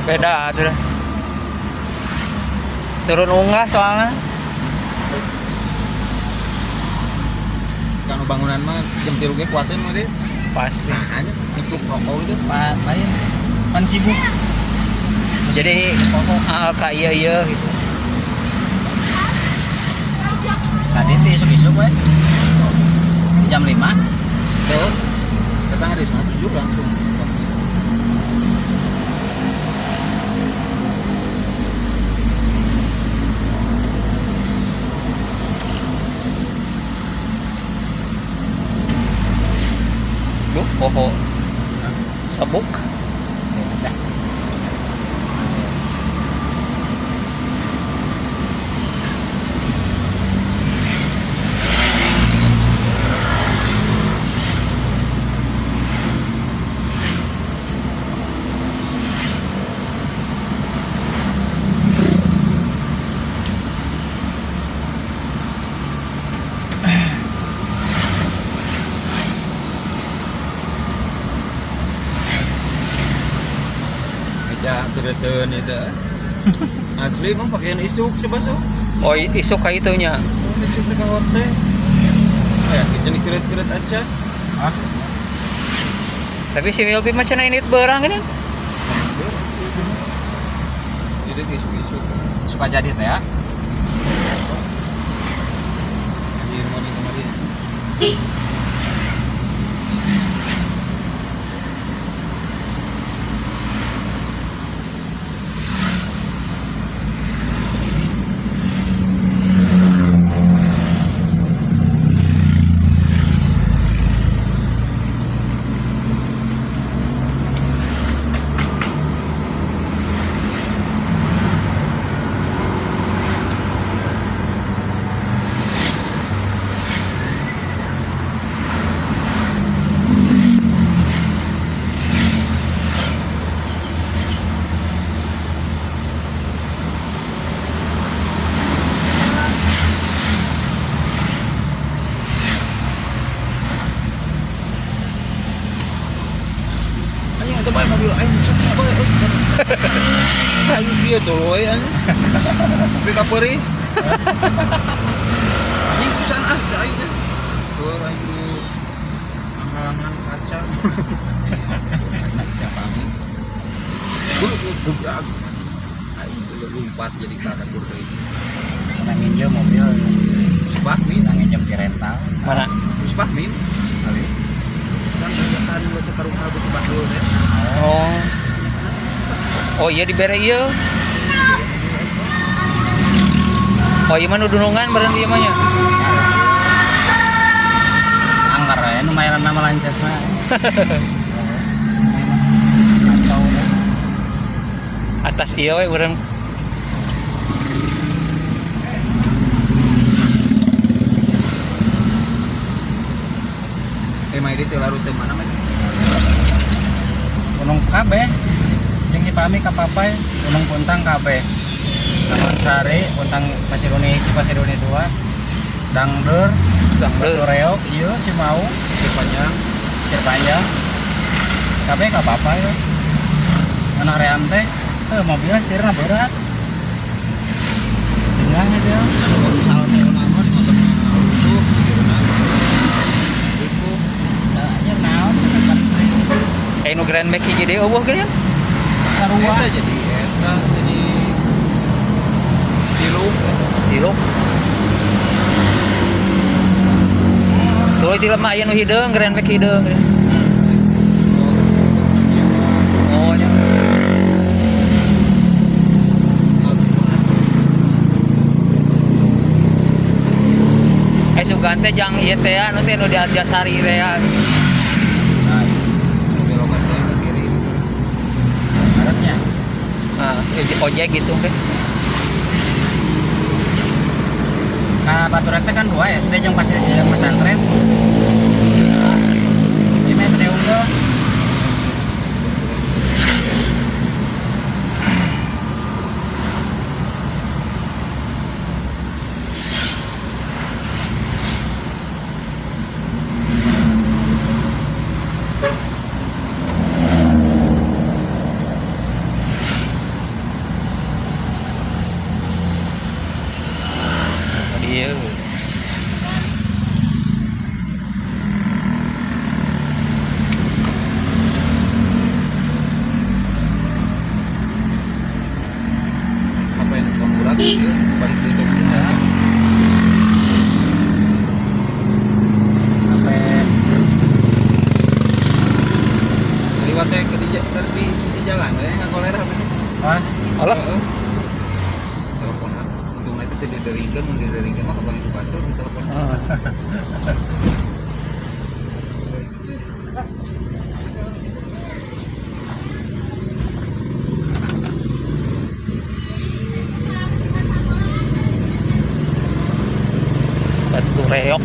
Beda tuh. Turun unggah soalnya. Kalau bangunan mah jam 3 ge kuatin mah deh. Pasti. Nah, hanya nipluk rokok gitu. Pak lain pan sibuk. Jadi ah, kak iya iya gitu. Tadi teh isuk-isuk we. Jam 5. Tuh. Datang hari 6.30 langsung. Duh, poho. Sabuk. Dah. Meja kereteun itu. Asli emang pakaian isuk coba sok. Oh, isuk kayak itunya. Isuk teh ka hotel. Ya, kitchen keret-keret aja. Ah, Tapi si Wilby mah cenah ini berang ini. Jadi ke isuk-isuk. suka jadi teh ya. Di rumah di kemarin. Anjing eta bae mobil aing rusak bae. Aing kieu tuh we anjing. Tapi ka peurih. Anjing pisan ah ka aing teh. Tuh aing di halangan kaca. Kaca pamit. Gue gebrak. Aing tuh lompat jadi ka dapur deui. Pernah nginjem mobil. Si Fahmi, Pernah nginjem di rental. Mana? si Fahmi kali. Kan tanyakan bahasa karung kalbu si Bahrul teh. Oh. Oh iya dibere ieu. Oh iya mah nu dunungan beureun ieu mah nya. Angker ya lumayan nama lancar mah. Kacau deh. Atas ieu we beureun. Eh mah teh larut teh mana mah? Gunung kabeh. Jeung Cipami ka Papai, Gunung Puntang kabeh. Taman Sari, Puntang Pasir Uni 1, Pasir Uni 2. Dangdeur, Dangdeur. Batu Reok, ieu Cimaung, Pasir Panjang. Pasir Panjang. Kabeh ka Papai we. Anak ream teh, teu mobilnya setirna berat. Singgah dia. Kalau misal saya nama di motor rusuh, kirana. Ribu. Soalnya naon kan Eh nu Grand Max hiji deui eueuh geuning. sarua. Eta jadi tilu eta. Tilu. Tuh di mah aya nu hideung Grand Max hideung. Oh nya. Eh sugan teh jang ieu teh anu teh nu di Arjasari teh ya. Nah, nu belokan teh ke kiri. Harapnya. Nah, ojek gitu teh. Ka Baturan teh kan 2 SD jeung pasir jeung pesantren. Ini mah SD unggul. Iya, balik deui teh. Sampai Liwat teh ke di sisi jalan we ngakolera bener. ah, Alah, Heeh. Teleponan. Untungnya itu tidak dideringkeun, mun dideringkeun mah kapan itu batur di telepon. Ah. Batu reok.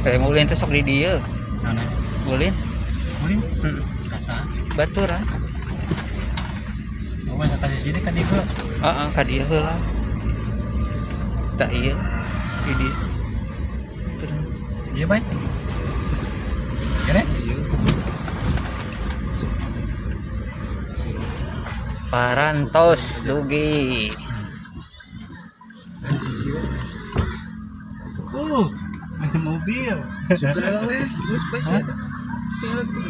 Eh, mau ulin teh sok di dieu. mana? Ulin. Ulin Heeh. kasa. Batur ah. Oh, masa kasih sini kan ibu. Heeh, ka dieu heula. Tak ieu. Di dieu. Terus. Iya, Bay. Kira? Iya. Parantos dugi. Sisi we. Ada mobil. Sudah lah we, geus bae sih. Tinggal gitu.